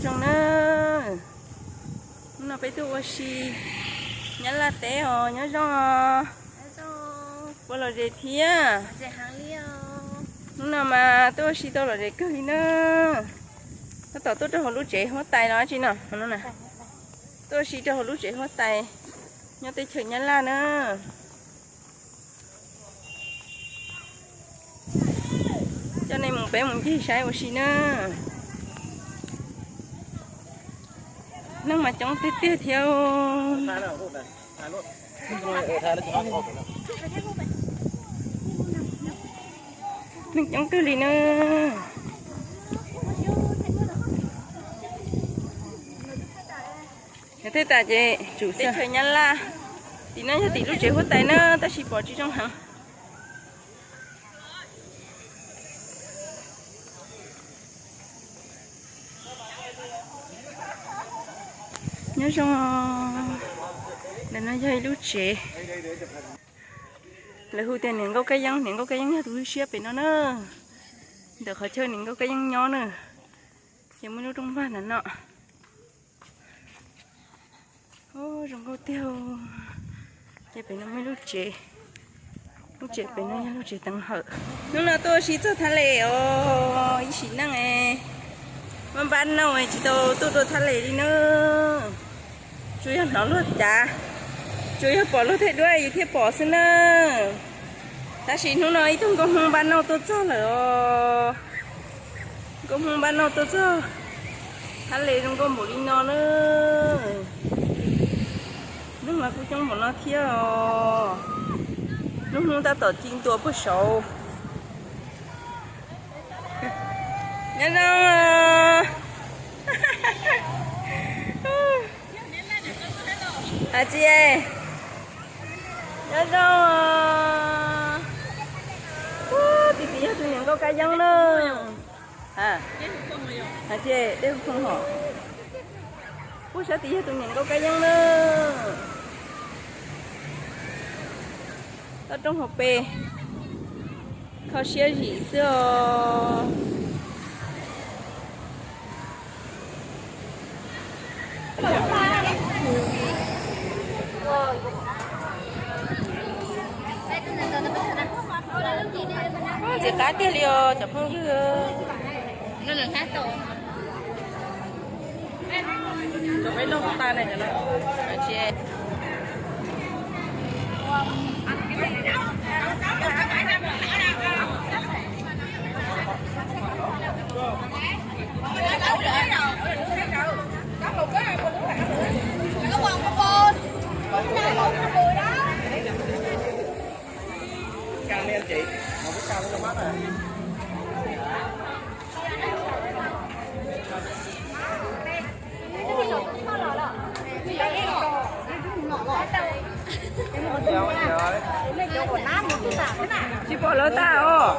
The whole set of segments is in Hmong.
Zoo na, hnub no peb tuaj ua si Nyab Laj teb os, nyob zoo os. Puas lom zem thiab? Hnub no mas tuaj ua si tau lom zem kawg li na. Tab tom tuaj rau hauv lub tsev huab tais los tsis no, tuaj ua si rau hauv lub tsev huab tais nyob teb chaws Nyab Laj na. Coj nej mus peb mus ncig saib ua si na. Neeg mas coob tiag tiag thiab. Neeg coob kawg li na. Tej tas ces teb chaws Nyab Laj, tim no yog tim lub tsev huab tais na, tab sis pom tsis zoo heev. Nyob zoo, ntawm no yog ib lub tsev, lawv hu tias niam nkauj kab yeeb, niam nkauj kab yeeb yog tus hwj siab pem no na. Ntawm qhov chaw niam nkauj kab yeeb nyob na, ces muaj lub rooj vag ntawm no. Zoo nkauj tiag. Ces pem no muaj lub tsev, lub tsev pem no yog lub tsev teev hawm. Hnub no tuaj ua si txog thaj les os, ib sim neej maj npab nauj tsis tau tuaj dua thaj les li na. Tsuas yog hnov luag cav, tsuas yog pom luag tej duab yus thiaj pom xwb na. Tab sis hnub no ib tug nkauj Hmoob npab nauj tuaj txog lawm os. Nkauj Hmoob npab nauj tuaj txog, thaj les zoo nkauj npaum li no na. Neeg mas kuj coob npaum no thiab os. Lub hnub tab tom ci ntua puag saud. Nyob zoo. Hais tsis, nyob zoo. Tim tid yog tus niam nkauj kab yeeb na. Hais tsis, dej hu phoo hos. Puag sab tid yog tus niam nkauj kab yeeb na. Toj roob hauv pes, kho siab zim xwb os. Ntxim qab tiag li os cov phooj ywg. Tsis pom lawv tag os.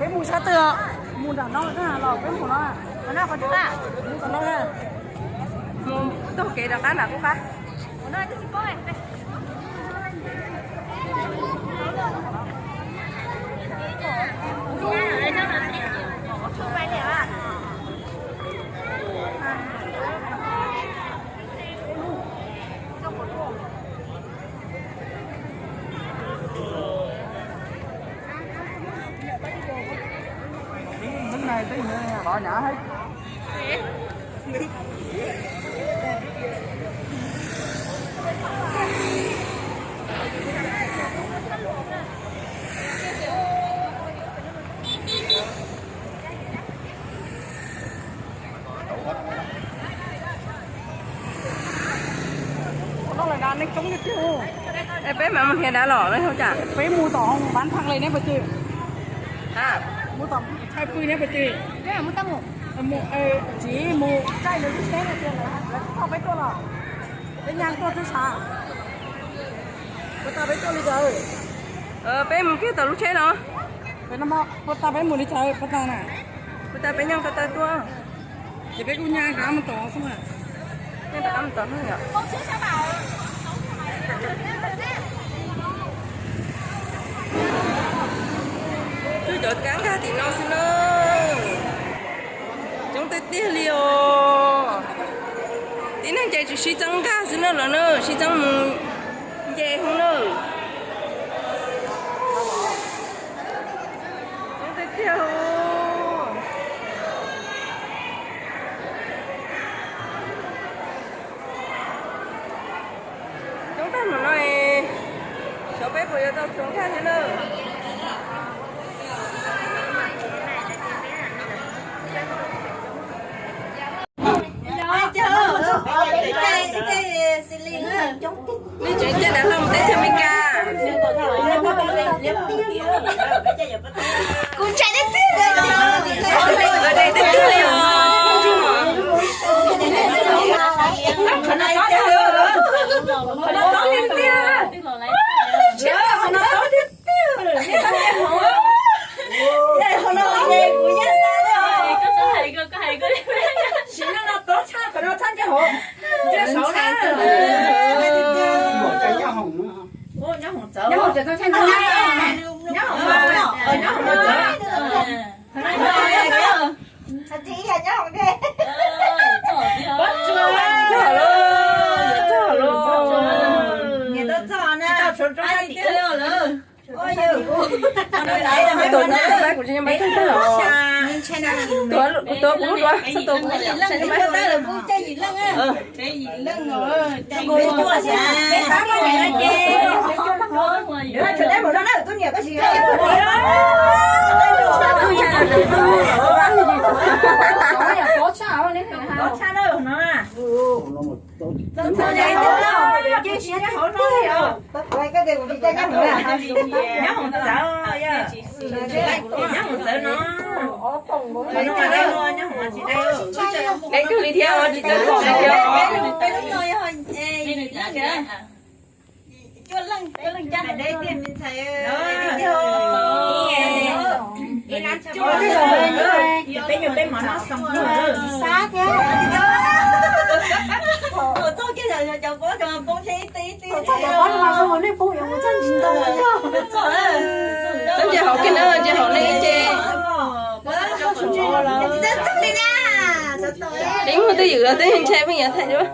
Peb mus sab twg? Mus nram no los peb mus no. Mus tom no, mus taug kev rov qab nram qub qab. Ua no lawm na, neeg coob tiag tiag. Peb mam mus nrhiav dab los los yog cas? Peb mus tom Ván Thăng li neb puas cem? Mus tom Thai Pui neb puas cem? Mus, tsis mus caij lawv lub tsheb no tias lawv thauj peb tuaj los peb nyag tuaj xwb sav. Puas tas peb tuaj li cas? Peb mus kiag tom lub tsheb no. Puas tas peb mus li cas puas tas na? Puas tas peb nyag ko taw tuaj. Ces peb kuj nyag rov qab mus tom xwb mas. Nyag rov qab mus tom xwb yom. Cov kab nkag tim no xwb na. Coob tiag tiag li os. Tib neeg ces tsis sib txeeb nkag xwb na, lawv na sib txeeb mus nce hoob na. Coob tiag tiag. Coob tag mus no, xyov peb puas yuav tau txuas nkag thiab na. Nws tseem caij dav hlau mus teb chaws Amelikas. Kuv ntshai tib tug li os. Ntshai tib tug li os. Qhov no tob tiag, qhov no tob tiag tiag. Qhov no tob tiag tiag. Qhov no tob tiag tiag. Sim neej no tob tshaj qhov no txhaj ntsej hauv. Ntsej saud na. Nyob hoom txawv, nyob hoom txawv, nyob hoom txawv. Txog lawm, txog lawm. Tuav kuv lub duav, txhob tuav kuv, txhob tuav kuv. Nyob hoom txawv, nyob hoom txawv no. Nyob hoom txawv no. Neb kawg li thiab, tsis txawv txog li thiab. Peb nyuam peb mov noj xoo. Txhob ntsia hauv kiag na, ntsia hauv nej ib ce. Peb muag twj ywm los twb ntshai pheej yuav thaij dua.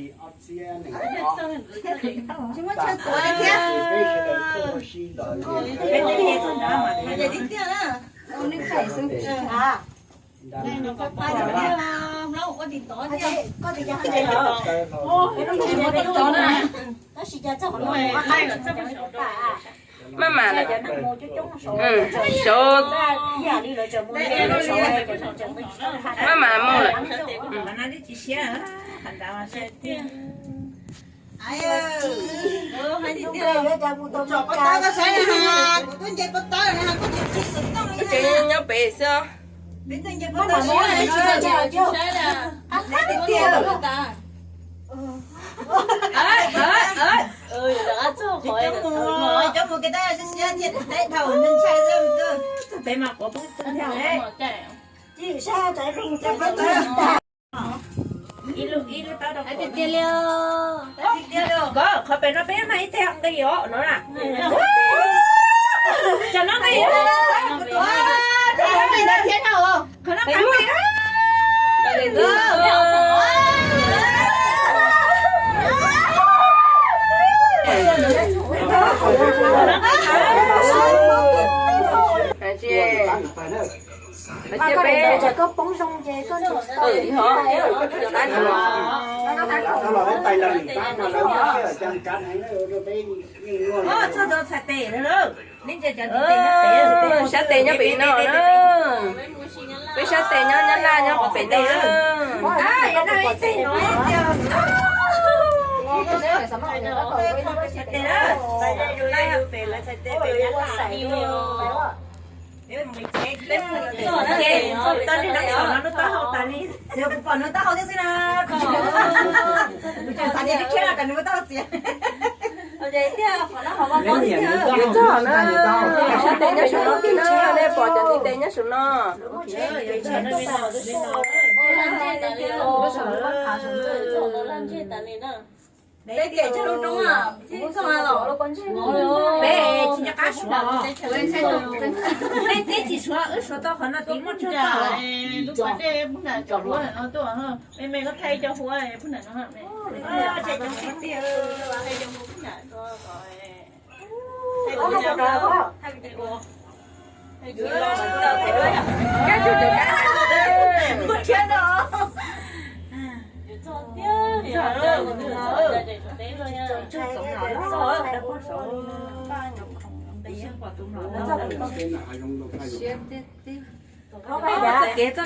Maj mam lawm. Maj mam mus lawm. Tsev nyob pem xwb. Koj, qhov pem no peb noj ib teg nqi os no na. Cov no nqi. Qhov no nqi. Sab tes nyob pem no na. Peb sab tes nyob, nyob Laj nyob pem no na. Txhob li no, nws taub hau tas li. Kuv pom nws taub hau thiab xwb na. Kuv tseem xav tias nws khiav los kom nws muab taub hau txiav. Yus txog na, sab tes nyob saum no na, nej pom cov ntiv tes nyob saum no. Peb tsis nco qab suav, peb tsis suav, wb suav tau qhov no tiv muaj tsuag txog. Lub pas dej pub nram cov huab no tuaj, me me koj thaij cov huab pub nram no. Kev txoj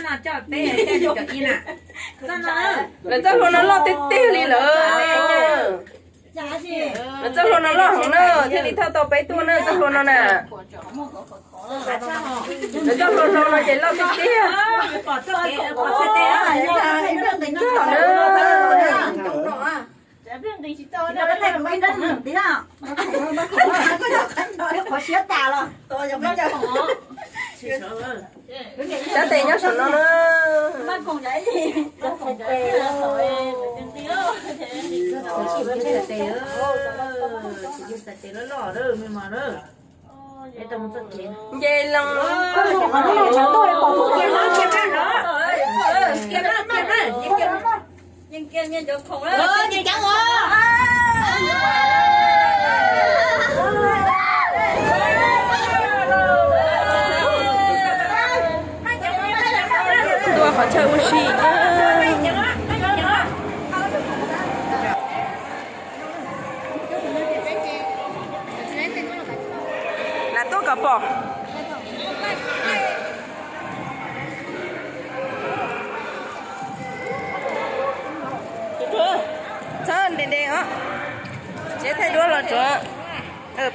no coj peb coj cov ib na. Lawv txoj hlua no loj tiag tiag li lawm. Lawv txoj hlua no loj heev na, thiaj li thauj tau peb tuaj na txoj hlua no na. Lawv txoj hlua hlau no ces loj tiag tiag. Sab tes nyob saum no na. Nce loo. Ntua qhov chaw ua si. Lam tuaj kom pom. Txhob nres nres os. Tsis thaij duab los tsuav.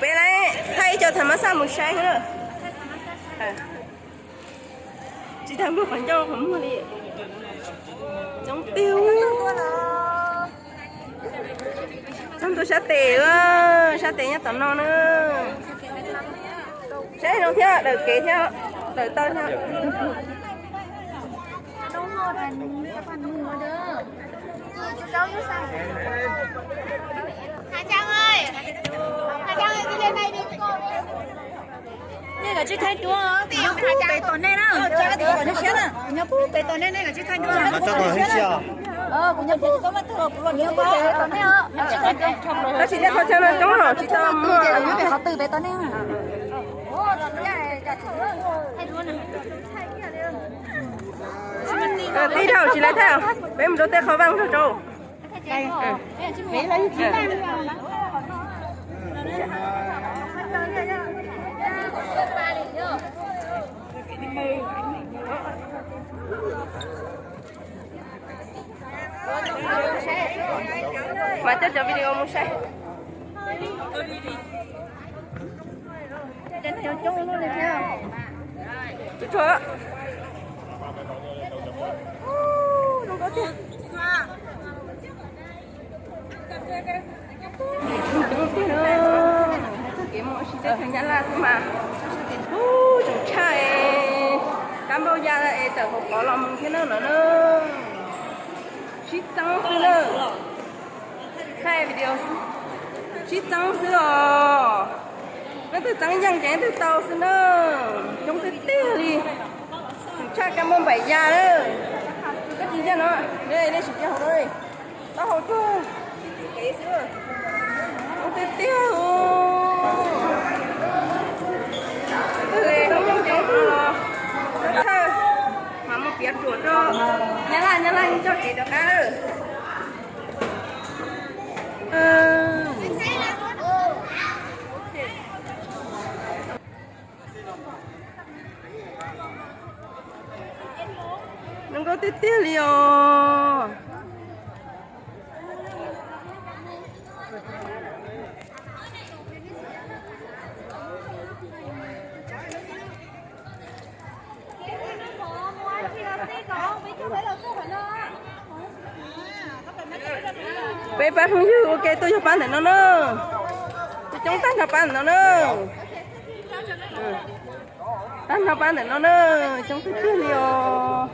Peb lawv thaij ib co tham mas xaj mus saib na. Tsis tau muaj qhov ncauj qhov muag li. Coob tiag. Txog ntua sab tes, sab tes nyob tom no na. Saib zoo thiab, daws kev thiab, daws taw thiab. Nej kav tsij thaij duab, kuv nyob pem tom nej na, kuv nyob pem tom nej, nej kav tsij thaij duab. Kuv nyob pem tom nej, kuv los nyob pem tom nej. Tab sis nej qhov chaw no coob los tsis tau muaj qhov twg pem tom nej. Tij laug tsis lawv thaij, peb mus rau tej qhov vaj rau rau. Mas coj cov video mus saib. Txoj kev mus ua si tej chaw Nyab Laj xwb mas, ub, tseem tshaj es kab npauj ya es tawm hauv qhov los mus thiab na no na. Sib txeeb xwb na. Thaij video sib txeeb xwb os. Leej twg txeeb yeej ces leej twg tau xwb na. Coob tiag tiag li. Tseem tshaj kab npauj npaim ya na. Koj tsis ntsia no, nej sim ntsia hauv no. Taub hau cuag kev xwb. Coob tiag tiag. Leej twg txeeb yeej ces txhawj mas mus piav ruam rau Nyab Laj, Nyab Laj coj kev rov qab. Zoo nkauj tiag tiag li os. Peb pab phooj ywg ua ke tuaj yog pab ntawm no na. Coob coob tag nrho pab ntawm no na. Tag nrho pab ntawm no na. Coob tiag tiag li os.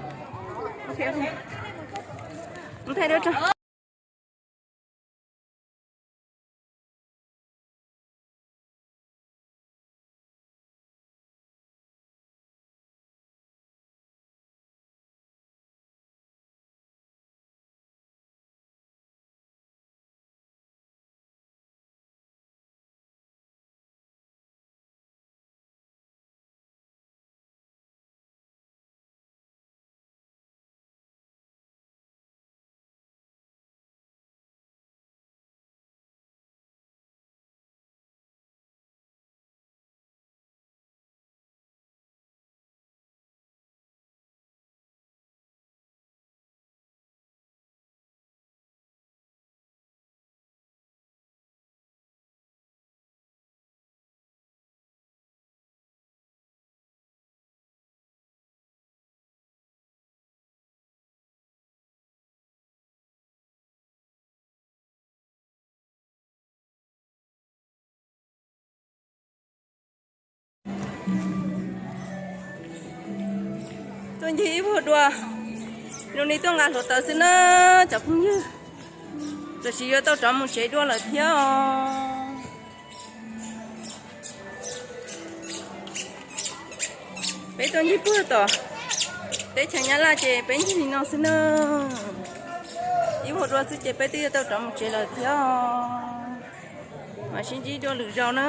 Tuaj ncig ib vuag dua, zoo li tuaj nqa hluav taws xwb na cov phooj ywg. Tam sim yuav tau rov mus tsev dua lawm thiab os. Peb tuaj ncig puag tom teb chaws Nyab Laj ces peb ncig li no xwb na. Ib vuag dua xwb ces peb twb yuav tau rov mus tsev lawm thiab. Mam sib ntsib dua lwm zaus na.